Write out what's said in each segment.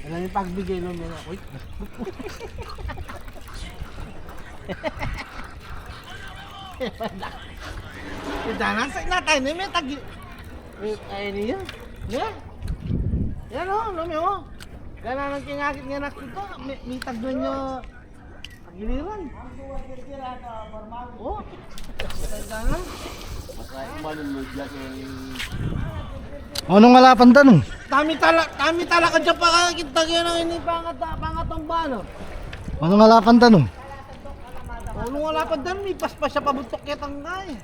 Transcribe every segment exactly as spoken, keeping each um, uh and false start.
Alam yung pagbigay lo, men. Uy. Kita na, sa natay na, may tagi-, may, ay, niya. Niya. Yan, o, alam mo, o. Gana nang kingakit nga nakita, may, may tagna niya. Pagiliran. O. Gana. Anong alapan da, no? Tami tala, tami tala ka dyan pa, kita kaya nang ini pangat-, pangatumba, no? Anong alapan da, no? Anong alapan da, no? May paspas siya pabuntok kaya tangga, e.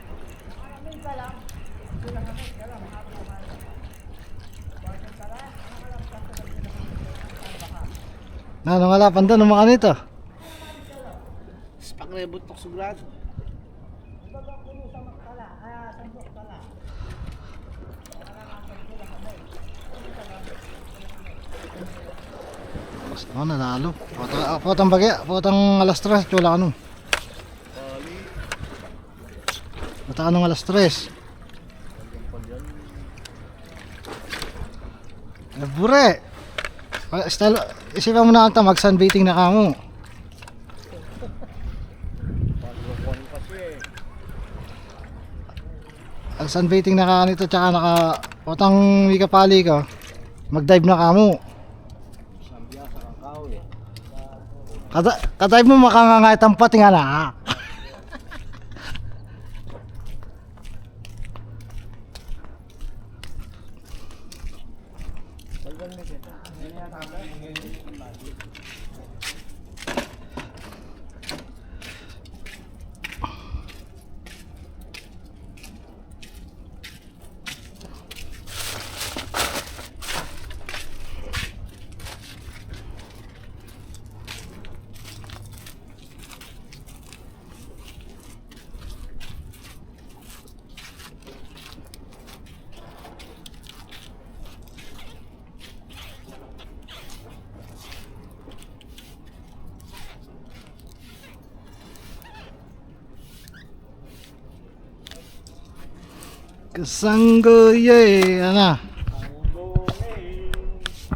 Na, anong alapan da, no, mga nito? Spak na yung buntok sa braso. Mas, ano, nanalo. Potang, potang bagya, potang alas tres, wala ka nun. Potang anong alas tres? Eh, bure. Ah, style, isipan mo na ata, mag-sunbathing na kamo. Mag-sunbathing na ka nito, tsaka naka, potang may kapali ka, mag-dive na kamo. Kada, kada dive mo, makangangay tampat, nga na. Kasanggo, ye, ana.